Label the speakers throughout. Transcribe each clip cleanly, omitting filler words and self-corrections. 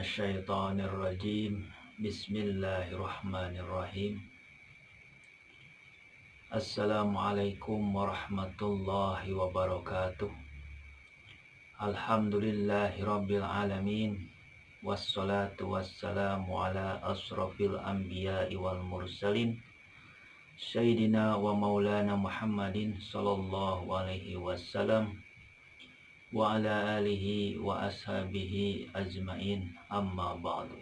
Speaker 1: minasyaitonir rajim. Bismillahirrahmanirrahim. Assalamualaikum warahmatullahi wabarakatuh. Alhamdulillahi rabbil alamin. Wassalatu wassalamu ala asrafil anbiya'i wal mursalin. Sayyidina wa maulana Muhammadin sallallahu alaihi wasallam wa ala alihi wa ashabihi ajmain, amma ba'du.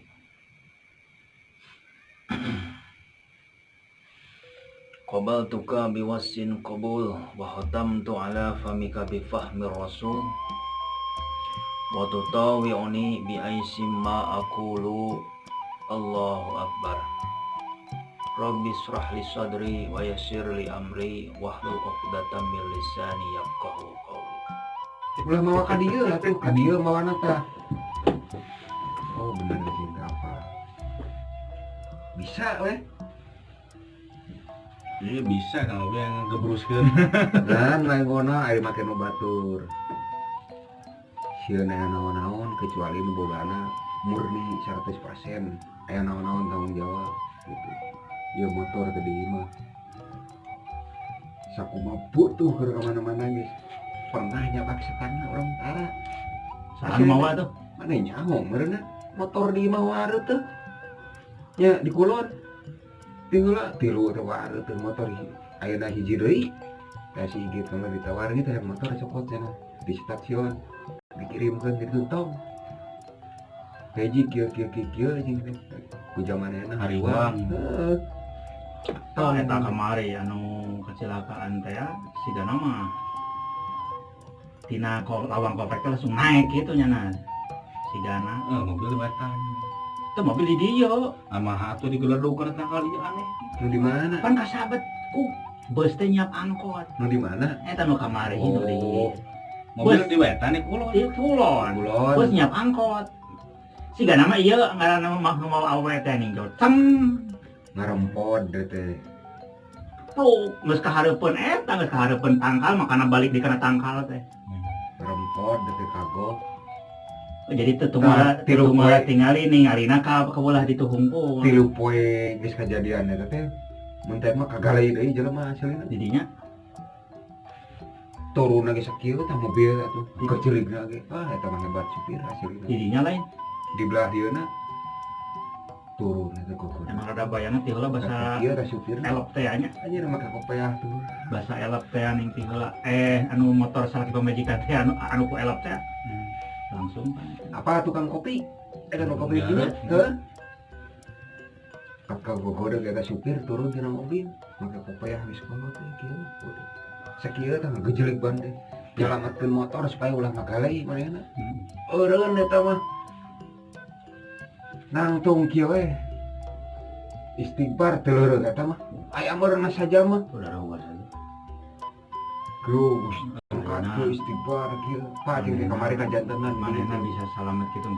Speaker 1: Qabaltuka biwassin qabul wa khatamtu ala famika bi fahmir rasul wa tutawi'uni bi aisim ma aqulu. Allahu akbar. Rabbi israh li sadri wa yassir li amri wahlul 'uqdatam min lisani yafqahu qawli.
Speaker 2: Ulah mawa ka dieu atuh, ka dieu mawana tah. Oh, bener cinta apa? Bisa weh.
Speaker 3: Iya, bisa kalau yang gebruskeun.
Speaker 2: Dan lain gona ari make nu batur. Sieun aya naon-naon, kecuali nu bogana murni 100%, aya naon-naon tanggung jawab gitu. Ya motor tadi mah sakumaha butuh keur ka mana-mana geus pernah nyapak setangna urang tara.
Speaker 1: Saha nu mawa tuh?
Speaker 2: Mana nyaho meureunna motor di imah wareut teh nya, di kulon tinggal tilu teh wareut teh motor. Ayeuna hiji deui teh si Igit mah ditawarin teh motor copot cenah di stasiun, dikirimkeun di tong hiji kieu kieu kieu kieu jeung teh ku zamanna.
Speaker 3: Hariwang.
Speaker 2: Heeh.
Speaker 1: Oh, eta kamari anu kecelakaan teh ya, sigana mah tina lawang komplek teh langsung naik gitu nya nah. Sigana.
Speaker 3: Eh, mobil di wetan.
Speaker 1: Itu mobil di dieu.
Speaker 3: Sama atuh digeledug kana tangkal ieu aneh.
Speaker 2: Nu di mana?
Speaker 1: Pan kasabet ku bus teh nyiap angkot.
Speaker 2: Nu di mana?
Speaker 1: Eta nu kamari nu di
Speaker 2: Oh.
Speaker 3: Mobil
Speaker 1: Bus.
Speaker 3: Di wetan di kulon.
Speaker 1: Di kulon.
Speaker 2: Kulon.
Speaker 1: Bus nyiap angkot. Sigana mah ieu ngaranna mah nu mau awe teh ningjo. Ceng.
Speaker 2: Ngarempod teh.
Speaker 1: Tuh, geus kahareupeun eta, geus kahareupeun tangkal, makana balik di kana tangkal teh.
Speaker 2: Ngarempod teh kagok.
Speaker 1: Oh, jadi teu tunggal
Speaker 2: Tah, tilu
Speaker 1: tunggal
Speaker 2: poe.
Speaker 1: Tingali ningalina ka kabelah ditu hungkul.
Speaker 2: 3 poe geus kajadian eta teh, mun teh mah kagalei deui jelema aslina.
Speaker 1: Jadinya
Speaker 2: Turun lagi sakieu tah mobil atuh keceligna ge, ah eta mah hebat supir hasilna.
Speaker 1: Jadinya lain.
Speaker 2: Di belah dieuna turun eta kukur.
Speaker 1: Emang rada bayangna ti heula basa
Speaker 2: Kieu tah supirna.
Speaker 1: Elop teh nya.
Speaker 2: Anjir, make kopeah tuh.
Speaker 1: Basa elop teh ning ti heula anu motor salaki pamajikan teh anu anu ku elop teh langsung kan.
Speaker 2: Apa tukang kopi eta nu kopi
Speaker 3: Garut.
Speaker 2: dinya heuh kakak gogodeg eta supir turun tina mobil make kopeah geus kolot teh kieu. Sakieu tah ngagejelig ban teh nyalametkeun motor supaya ulah ngagalei manehna. Eureun eta mah nangtung kieu we, istighfar teu leureung eta mah aya meureun saja mah.
Speaker 1: Udah rawas aja.
Speaker 2: Geus angkat ke istighfar kieu, Pak, jeung teh kamari kajantenan.
Speaker 1: Manehna bisa salamet gitu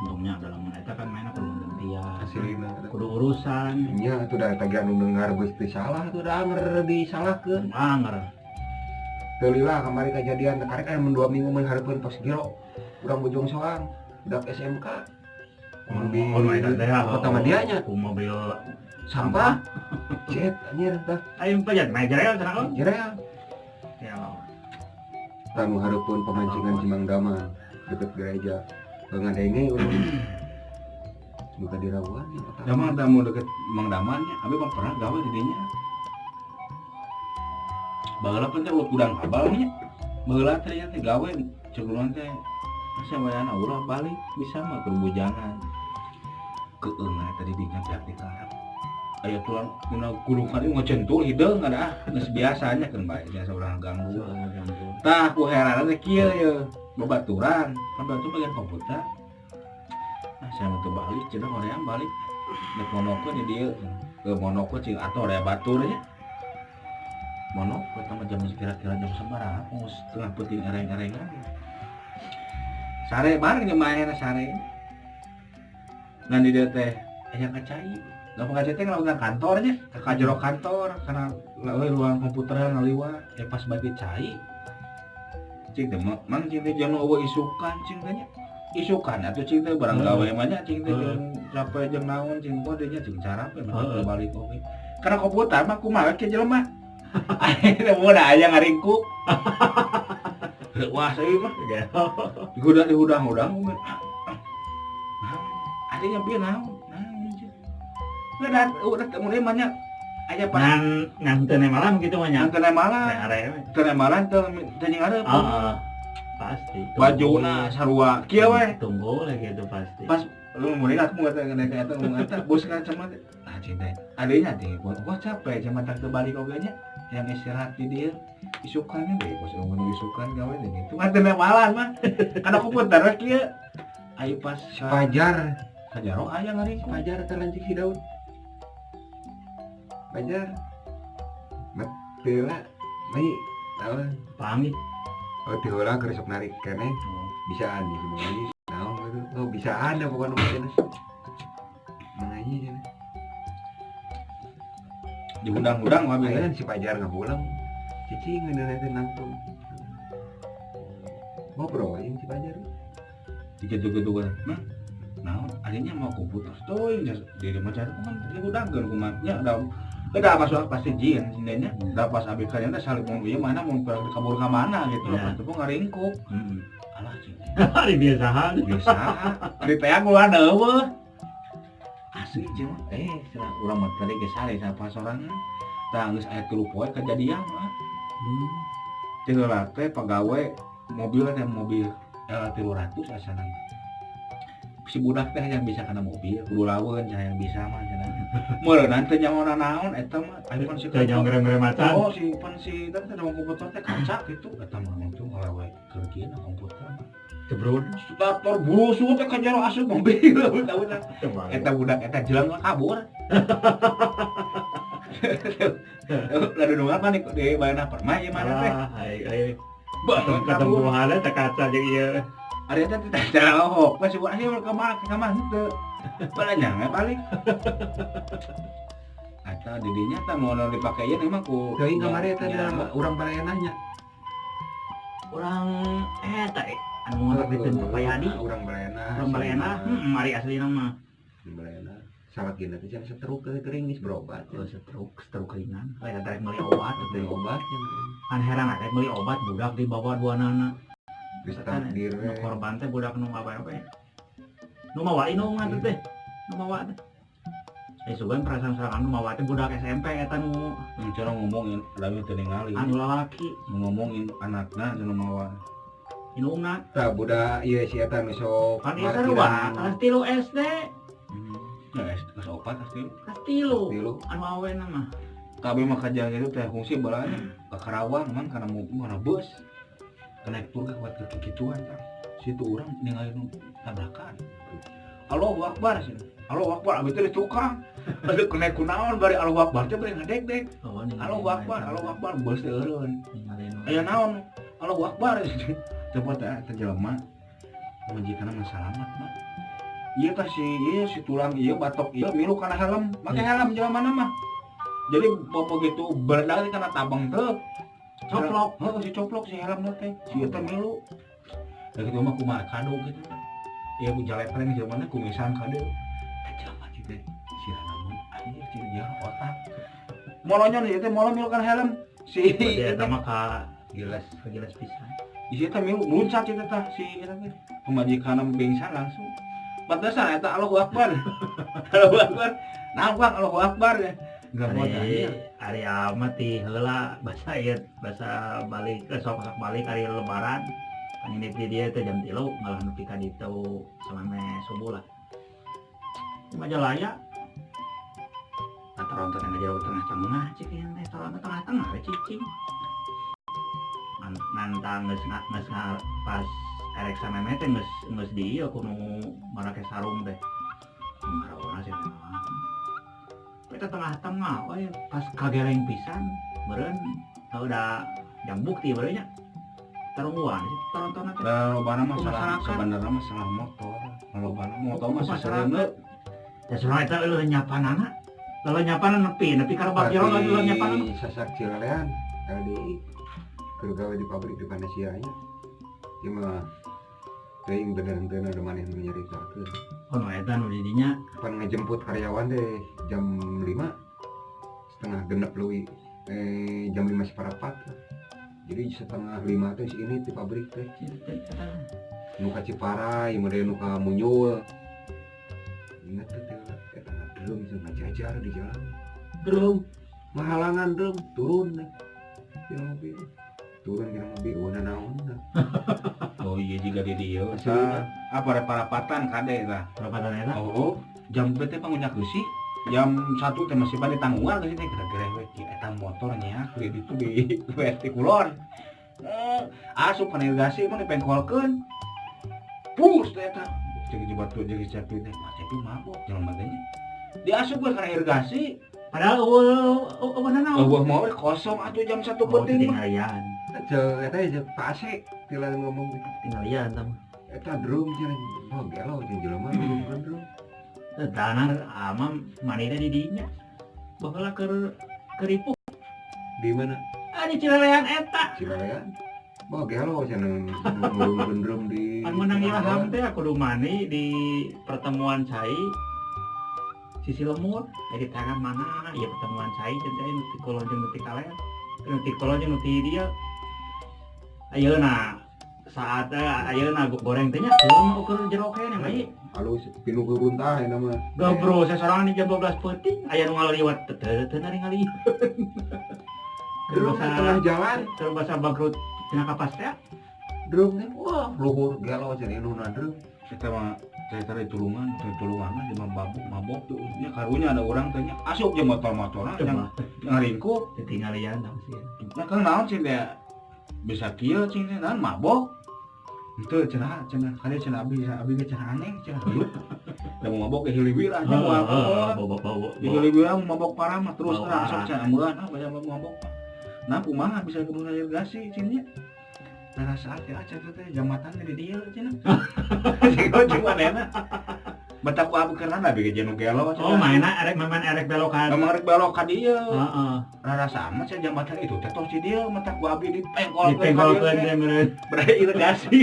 Speaker 1: untungnya dalam eta kan mainnya kudu gantian.
Speaker 2: Aslina.
Speaker 1: Kudu urusan.
Speaker 2: Nya atuh da eta ge anu dengar geus teu salah tuh da anger disalahkeun.
Speaker 1: Anger.
Speaker 2: Teu lila kamari kejadian karek aya mun 2 minggu mun hareupeun pos giro urang Bojong Soang budak SMK. Mobil.
Speaker 1: Oh, nu eta teh
Speaker 2: Kota Madianya.
Speaker 1: Ku mobil
Speaker 2: sampah jet anjir tah.
Speaker 1: Ayo pajat majerel cenah oh.
Speaker 2: Jerel.
Speaker 1: Ya.
Speaker 2: Tanu hareupeun pemancingan Cimangdaman deket gereja ngadenge urang buka diraguan ya otak.
Speaker 3: Emang tamu deket Mang Daman nya, abi mah pernah gawe di dinya. Baheula pun teh gudang kabal nya. Baheula teh nya teh gawe ceuk urang teh asa wayana ulah balik bisa mah keur bujangan. Keunga tadi dinya pihak di karep. Aya tulang dina gulukan ieu ngacentul hideung ada ah geus biasanya kan bae biasa urang ganggu. Tah ku heran teh kieu ye babaturan kan batu bagian komputer. Nah, saya mau balik cenah hoream balik. Nek monoko di dieu ke monoko cing atau aya batur nya. Monoko eta mah jam kira-kira jam sabaraha, mau setengah peuting ereng-erengan. Sare bareng jeung maena sare. Ngan di dieu teh aya kacai. Lamun kacai teh ngelakukan kantornya, ke kajero kantor karena ruang komputer ngaliwat ya pas bagi cai. Cing teh mang cing teh jam eueuh isukan cing teh nya. Isukan atuh cing teh barang gawe mah nya cing teh jeung capek jeung naon cing kok dinya cing carap we mah balik oge. Karena komputer mah kumaha ke jelema. Ayeuna mun aya ngaringkuk. Wah, saya mah digudak dihudang-hudang. Naon? Artinya bieu naon? Naon cing. Udah udah mulai mah nya aya pas
Speaker 4: Ngan ngan teu malam gitu mah nya.
Speaker 3: Ngan teu malam. Teu malam teu teu nyingareup.
Speaker 4: Heeh. Pasti.
Speaker 3: Bajuna sarua kieu we.
Speaker 4: Tunggu lagi itu pasti.
Speaker 3: Pas lu mulai aku ngata ngata eta ngomong eta bos kan cuma ah cinta adanya teh gua capek cuma tak balik oge nya yang istirahat di dia isukannya deh bos ngomong isukan gawe deh gitu kan teu malam mah karena komputer we kieu ayo pas
Speaker 2: Pajar,
Speaker 3: kajaro aya ngaringkuk
Speaker 2: Pajar terlancik si Daud. Pajar. Mat teu lah. Mai tahu.
Speaker 4: Panggih.
Speaker 2: Oh teu heula keur sok narik keneh. Bisaan gitu mengaji. Naon gitu. Oh bisaan dah pokoknya mah cenah. Mengaji cenah.
Speaker 3: Dihundang-hundang mah
Speaker 2: Ayeuna
Speaker 3: biasa
Speaker 2: si Pajar ngapulang. Cicing ngeuneuh teh nangtung. Ngobrol jeung si Pajar.
Speaker 3: Digedu-gedu kan mah naon adanya mau komputer tuh di rumah cari kan dihudangkeun kumaha nya da udah masuk pasti jin sindanya udah pas abis kalian teh salib mau ieu mana mau kabur ka mana gitu
Speaker 4: Ya.
Speaker 3: pas teu ngaringkuk
Speaker 4: Heeh.
Speaker 3: alah cing
Speaker 4: Hari biasaan.
Speaker 3: biasa ari teh gua eueuh asli cing mah cenah urang mah tadi geus sare sapa sorangan tah geus aya 3 poe kejadian mah teh heula teh pagawe mobil teh mobil L300 asana si budak teh yang bisa kana mobil kudu laweun cenah yang bisa mah cenah meureunnan teh nyaho naon eta mah aya pan si
Speaker 4: Teu nyaho ngerem-ngerem macan.
Speaker 3: Oh si pan si eta teh komputer teh kaca gitu eta mah untung ngalewe keur kieu na komputer mah
Speaker 4: Jebrun.
Speaker 3: Traktor burusu teh ka jero asup mobil tahu teh eta budak eta jeleng lah kabur. Lalu nunggu apa nih di bayana permai ieu mana teh
Speaker 4: Ah, ai ai.
Speaker 3: banget
Speaker 4: Ketemu
Speaker 3: kabur.
Speaker 4: hale teh kaca jeung ieu.
Speaker 3: Ari eta teh cara lohok pas buat ayo ke mana ke mana teu balanya nggak balik. Atau didinya teh mau dipake ieu emang ku
Speaker 2: Teuing kamari eta
Speaker 3: nya-
Speaker 2: da urang balayanah nya.
Speaker 4: Urang eta anu ngontrak di Teu Payadi.
Speaker 2: Urang balayanah.
Speaker 4: Urang Balena, heeh, mari aslina mah.
Speaker 2: Balena. Salakina teh cenah stroke gering geus berobat.
Speaker 4: Oh, stroke, stroke ringan. Oh, eta rek meuli obat
Speaker 2: Beli
Speaker 4: teh.
Speaker 2: obat nya.
Speaker 4: Kan heran rek meuli obat budak dibawa dua nana.
Speaker 2: Geus takdir
Speaker 4: Nu
Speaker 2: we.
Speaker 4: korban teh budak nu awewe. Nu mawa indung atuh teh. Nu mawa teh. Sugan perasaan sorangan nu mawa teh budak SMP eta nu
Speaker 3: Yang cara ngomongin lami teu ningali
Speaker 4: anu lalaki
Speaker 3: ngomongin anakna cenah mawa
Speaker 4: indungna.
Speaker 2: Tah budak ieu si eta nu sok
Speaker 4: Kan ieu sarua kelas 3 SD,
Speaker 3: ya geus opat pasti
Speaker 4: kelas 3.
Speaker 2: Tilu.
Speaker 4: Anu awena mah.
Speaker 3: Kabeh mah kajian itu teh fungsi balanya ke Karawang mang kana mau mana bus kena tur ke kuat kegituan tah situ urang ningali nu tabrakan Allahu Akbar sih Allahu Akbar abis itu di tukang aduh kena kunaon bari Allahu Akbar teh bari ngadeg-deg
Speaker 4: Oh, ningali
Speaker 3: Allahu Akbar Allahu Akbar bus teh eureun
Speaker 4: Ningali nu.
Speaker 3: aya naon Allahu Akbar tempat teh teh jelema majikanna mah salamat mah ieu tah si ieu si tulang ieu batok ieu milu kana helm make helm jelema mah jadi begitu berenang kana tabang teh
Speaker 4: Coplok.
Speaker 3: Heeh, si coplok si helm teh si eta milu da kitu mah kumaha kado gitu ieu ku jalepreng jelema teh kumisan kado teh jelema kieu teh si lamun anjir si jero otak molonyon ieu teh molo milu kana helm si
Speaker 4: Berarti eta mah ka
Speaker 2: Gilas.
Speaker 4: kajelas pisan.
Speaker 3: Di situ milu meluncat itu tah si eta teh. Pemajikanna bingsan langsung. Pantesan eta Allahu Akbar. Allahu Akbar. Nah, Bang, Allahu Akbar ya. Enggak mau
Speaker 4: Ari
Speaker 3: tanya.
Speaker 4: ari amat ti heula basa ieu basa balik sok sok balik ari lebaran. Kan ini di dia teh jam 3 malah nepi ka ditu sameme subuh lah. Di Majalaya. Nah, Toronto teh jauh tengah-tengah cik ieu teh Toronto tengah-tengah we cicing. Nantang geus geus pas erek sameme teh geus geus di ieu kudu marake sarung teh. Ngaraona sih teh mah. Eta tengah-tengah we pas kageleng pisan meureun udah jam bukti meureun nya. Tarungguan sih Toronto teh.
Speaker 3: Lah lobana mah salah
Speaker 4: Masyarakat.
Speaker 3: sebenarnya mah salah motor. Lobana motor mah
Speaker 4: Masyarakat.
Speaker 3: sesereuna.
Speaker 4: Ya soalnya eta leuh nyapanana. Leuh nyapanana nepi, nepi ka rebak jero leuh nyapanana.
Speaker 2: Di sasak Cilelean LDI keur gawe di pabrik di Panasia nya. Ieu mah Teuing bener henteu ada maneh nu nyaritakeun.
Speaker 4: Oh, nu eta nu di dinya.
Speaker 2: Pan ngejemput karyawan deh jam 5 setengah genep leuwih, jam 5 seperempat lah. Jadi 4.30 teh si ini di pabrik teh. Nu ka Ciparai, model nu ka Munyul. Ingat tuh teh eta drum teh ngajajar di jalan. Drum mahalangan drum turun deh. Di mobil. Turun di mobil eueuh naon.
Speaker 3: Oh iya juga di dieu.
Speaker 2: Asli.
Speaker 3: Apa parapatan kade lah.
Speaker 4: Perapatan eta.
Speaker 3: Oh, jam teh pangunyak eusi. Jam 1 teh masih pada tanggungan geus teh kira-kira we eta motor nya di ditu di WRT Kulon. Asup kana irigasi mah dipengkolkeun. Pus teh eta. Cek di batu jeung Cepi teh, Mas Cepi mabok jelema teh nya. Diasup we kana irigasi.
Speaker 4: Padahal eueuh eueuh naon.
Speaker 3: Eueuh mah we kosong atuh jam 1
Speaker 4: Oh,
Speaker 3: peuting mah.
Speaker 4: tingalian.
Speaker 2: Cek eta je Pak Ase tila ngomong
Speaker 4: Tingalian tah.
Speaker 2: Eta drum cenah. Oh gelo jeung jelema drum drum.
Speaker 4: Tanah ama manehna di dinya. Baheula keur ripuh.
Speaker 2: Di mana?
Speaker 4: Ah, di Cilelean eta.
Speaker 2: Cilelean. Wah gelo cenah ngurungkeun drum di
Speaker 4: Pan menang ilham teh kudu mani di pertemuan cai sisi lemur. Jadi tangan mana ya pertemuan cai jeung cai nu ti kulon jeung nu ti kalen. Nu ti kulon jeung nu ti dieu. Ayeuna saat ayeuna goreng teh nya mah ukur jero keneh mah ieu.
Speaker 2: Halus pinuh runtah eta mah.
Speaker 4: Gabro sasorangan di jam 12 peuting aya nu ngaliwat teu teu ningali.
Speaker 2: Drum di tengah jalan,
Speaker 4: Terus bahasa bangkrut tina kapas teh.
Speaker 2: Drum teh wah luhur gelo cenah nu drum.
Speaker 3: Eta mah cerita di tulungan, di tulungan mah jelema mabuk mabok tuh nya karunya ada orang teh nya asup jeung motor-motorna yang ngaringkuk.
Speaker 4: Ketinggalian tah sih.
Speaker 3: Nah kan naon sih teh bisa kieu cing teh naon mabok. Henteu cenah cenah kade cenah abi abi ge cenah aneh cenah hiup. Da mau mabok ge hiliwir aja mau alkohol.
Speaker 4: Bawa
Speaker 3: Di hiliwir mabok parah mah terus
Speaker 4: Bau
Speaker 3: terang sok
Speaker 4: arah.
Speaker 3: cenah ameuan ah banyak mabok. Nah kumaha bisa kudu irigasi cing nya. Tara saat ya aja teh jambatan teh di dieu cenah. Cing cuma enak. Batak ku abi karena abi ge jeung gelo
Speaker 4: Oh, mainna erek main erek belokan.
Speaker 3: Memang rek belok ka dieu.
Speaker 4: Heeh.
Speaker 3: Rara sama cenah jambatan itu teh tos di dieu matak ku abi dipengkolkeun.
Speaker 4: Dipengkolkeun teh meureun.
Speaker 3: Berarti irigasi.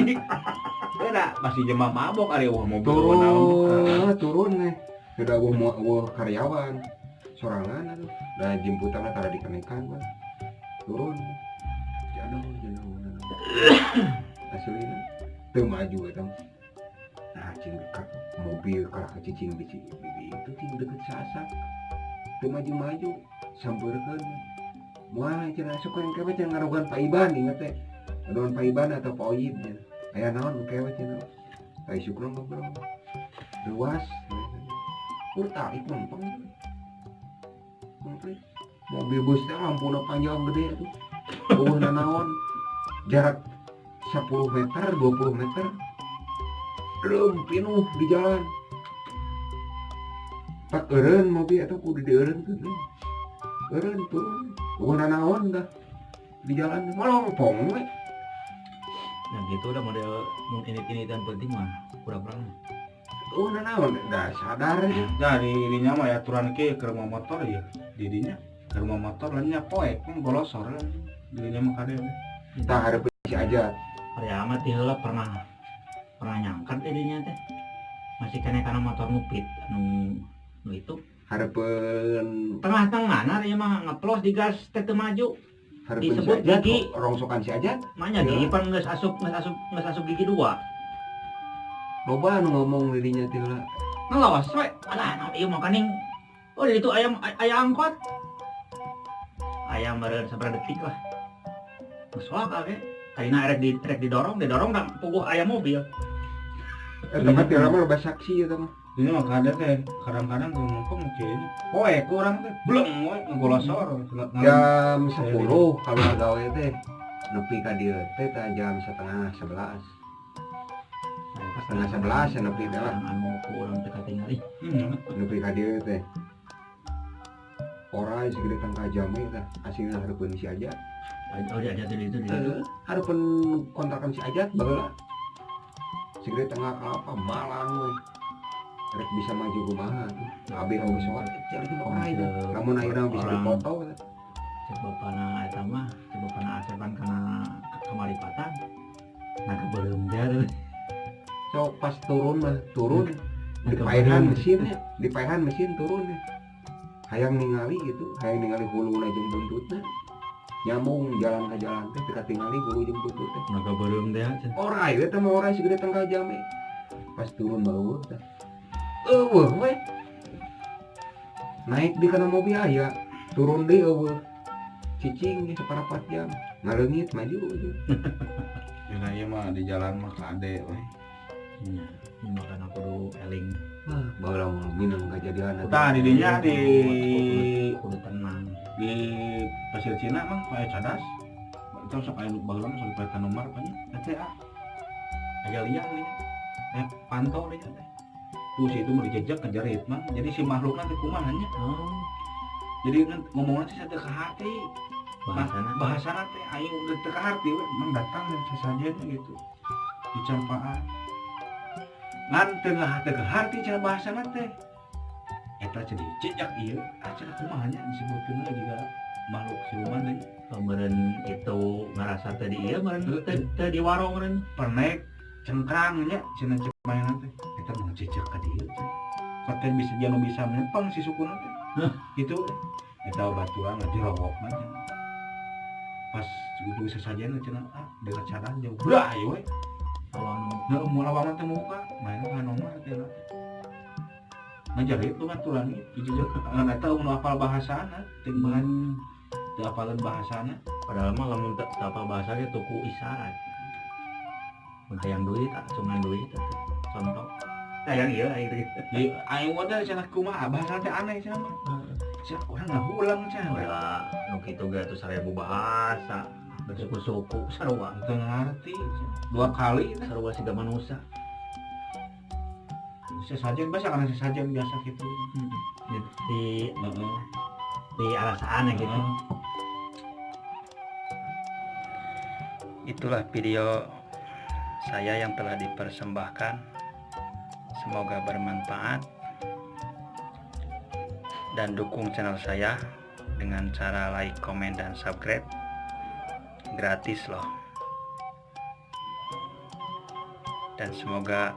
Speaker 3: Beda, pasti jelema mabok ari eueuh mobil
Speaker 2: Turun, turun nih. Udah eueuh mau eueuh karyawan. Sorangan atuh. Da jemputanna tara dikenekan mah. Turun. Aduh, jenuh. Aslina teu maju eta. Nah, cing dekat mobil kalah ka cicing di itu cing deket sasak. Teu maju-maju sampeurkeun. Moal cenah sok yang kewe cenah ngarogan Pak Iban inget teh. Ngarogan Pak Iban atau Pak Oyib cenah. Aya naon kewe cenah. Ai syukur ngobrol. Luas. Ur tarik mempeng. Mempeng. Mobil bus teh lampuna panjang gede tuh. Eueuh nanaon. Jarak 10 meter, 20 meter. Drum pinuh di jalan. Tak eureun mobil eta kudu dieureunkeun. Eureun turun. Eueuh nanaon dah. Di jalan melompong we.
Speaker 4: Nah gitu udah model mun ini dan penting mah kurang-kurang.
Speaker 2: Eueuh nanaon dah sadar aja.
Speaker 3: Nah, di dinya mah ya aturan ke rumah motor ya. Di dinya ke rumah motor lenyap poek kan golosor. Di dinya mah kade.
Speaker 2: Tah hareupeun si aja.
Speaker 4: Ari amat ti heula pernah pernah nyangkat dinya teh. Masih kene kana motor nu pit anu nu itu
Speaker 2: Hareupeun
Speaker 4: tengah-tengah nah ieu mah ngeplos di gas teh teu maju.
Speaker 2: Hareupeun si
Speaker 4: Disebut
Speaker 2: aja
Speaker 4: gigi.
Speaker 2: Rongsokan si aja.
Speaker 4: Manya gigi pan geus asup geus asup geus asup gigi dua.
Speaker 2: Loba anu ngomong di dinya teh heula.
Speaker 4: Ngelos we. Alah naon ieu mah kaning. Oh di ditu ayam ayam angkot. Ayam meureun sabaraha detik lah. Geus wah kabeh. Tadina erek di erek didorong, didorong da puguh aya mobil.
Speaker 2: Eta mah teh mah loba saksi eta mah.
Speaker 3: Ini mah kade teh kadang-kadang ngomong kieu nya. Poek urang teh bleng we ngegolosor.
Speaker 2: Jam 10 kalau gawe teh nepi ka dieu teh tah jam 10.30. 10.30 ya nepi teh lah.
Speaker 4: Anu ku urang teh katingali.
Speaker 2: Nepi ka dieu teh. Orai segede tangka jame tah asina hareupeun si aja.
Speaker 4: Oh di aja di itu di itu.
Speaker 2: Hareupeun kontrakan si Ajat baheula. Segede tangga kalapa malang we. Rek bisa maju kumaha tuh. Kabeh oge soal kecil itu orai teh. Lamun ayeuna bisa dipoto teh.
Speaker 4: Cek bapana eta mah, cek bapana asepan kana kamaripatan. Nah kebeureum teh.
Speaker 2: Cok pas turun mah turun dipaehan mesinnya, dipaehan mesin turun ya. Hayang ningali gitu, hayang ningali huluna jeung buntutna. Nyambung jalan ke jalan teh teu katingali hulu jeung buntut teh.
Speaker 4: Naga beureum teh cenah.
Speaker 2: Orai we teh mah orai segede tangkal jame. Pas turun mah eueuh teh. Eueuh we. Naik di kana mobil aya, turun deui eueuh. Cicing ge saparapat jam, ngaleungit maju aja.
Speaker 3: Dina ieu mah di jalan mah kade we.
Speaker 4: Nya, makana kudu eling.
Speaker 2: Wah, baheula mah minang kajadian.
Speaker 3: Tah di dinya di
Speaker 4: kudu tenang.
Speaker 3: Di Pasir Cina mah aya cadas. Itu sok aya baheula mah sok aya nomor apa nya? Teh ah. Aya liang nya. Pantau nya teh. Tuh si itu mah dijejak kejarit mah. Jadi si makhlukna teh kumaha nya?
Speaker 4: Oh,
Speaker 3: Jadi kan ngomongna sih teu ka hati.
Speaker 4: Bahasana.
Speaker 3: Bahasana teh aing udah teu kaharti we, mang datang sasajen gitu. Dicampaan. Ngan teu teu kaharti cenah bahasana teh. Eta cenah dijejak ieu, ah cenah kumaha nya disebutkeun juga makhluk siluman teh.
Speaker 4: Oh, meureun itu ngarasa teh di ieu meureun teh teh di warung meureun.
Speaker 3: Pernek cengkrang nya cenah cek mainan teh. Eta mah jejak ka dieu cenah. Konten bisa janu bisa menempang si sukuna teh. Gitu. Eta baturan dirowok mah cenah. Pas itu sasajen cenah ah dengan cara jauh brah ieu we.
Speaker 4: Lawang
Speaker 3: Nah, mau lawangan teh muka, main ka nomor teh lah. Ngajarit baturan gitu dijejak. Ngan eta nu hafal bahasana, teu bahan teu hafaleun bahasana.
Speaker 4: Padahal mah lamun teu apa bahasa ge tuku isyarat. Mun hayang duit, acungan duit atuh. Contoh. Hayang ieu aing teh.
Speaker 3: Di aing mah teh cenah kumaha bahasana teh aneh cenah mah. Cenah urang ngahulang cenah.
Speaker 4: Udah nu kitu ge atuh 1000 bahasa. Bersuku-suku sarua.
Speaker 3: Teu ngarti cenah. Dua kali teh.
Speaker 4: Sarua siga manusia.
Speaker 3: Sesajen biasa karena sesajen biasa gitu.
Speaker 4: Di
Speaker 3: Heeh.
Speaker 4: di alasaan gitu.
Speaker 3: Heeh.
Speaker 1: Itulah video saya yang telah dipersembahkan. Semoga bermanfaat dan dukung channel saya dengan cara like, komen, dan subscribe. Gratis loh. Dan semoga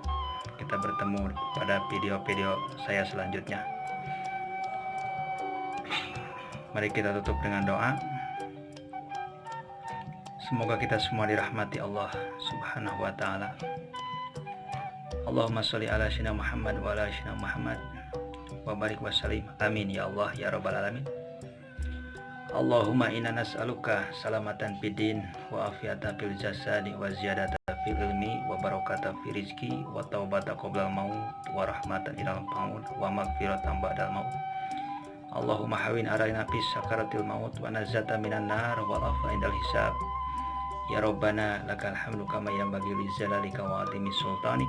Speaker 1: kita bertemu pada video-video saya selanjutnya. Mari kita tutup dengan doa. Semoga kita semua dirahmati Allah Subhanahu wa taala. Allahumma sholli ala sayyidina Muhammad wa ala sayyidina Muhammad wa barik wa sallim. Amin ya Allah ya rabbal alamin. Allahumma inna nas'aluka salamatan fid din wa afiyatan fil jasadi wa ziyadatan fil ilmi wa barakatan fi rizki wa taubatan qoblal maut wa rahmatan ilal maut wa magfiratan ba'dal maut. Allahumma hawin alaina fi sakaratil maut wa nazata minan nar wal afwa indal hisab. Ya Rabbana lakal hamdu kama yanbaghi li jalalika wa azimi sultanik.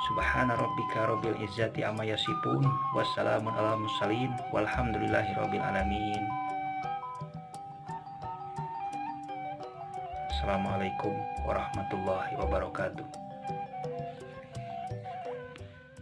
Speaker 1: Subhana rabbika rabbil izzati amma yasifun wassalamun alal mursalin walhamdulillahi rabbil alamin. Assalamualaikum warahmatullahi wabarakatuh.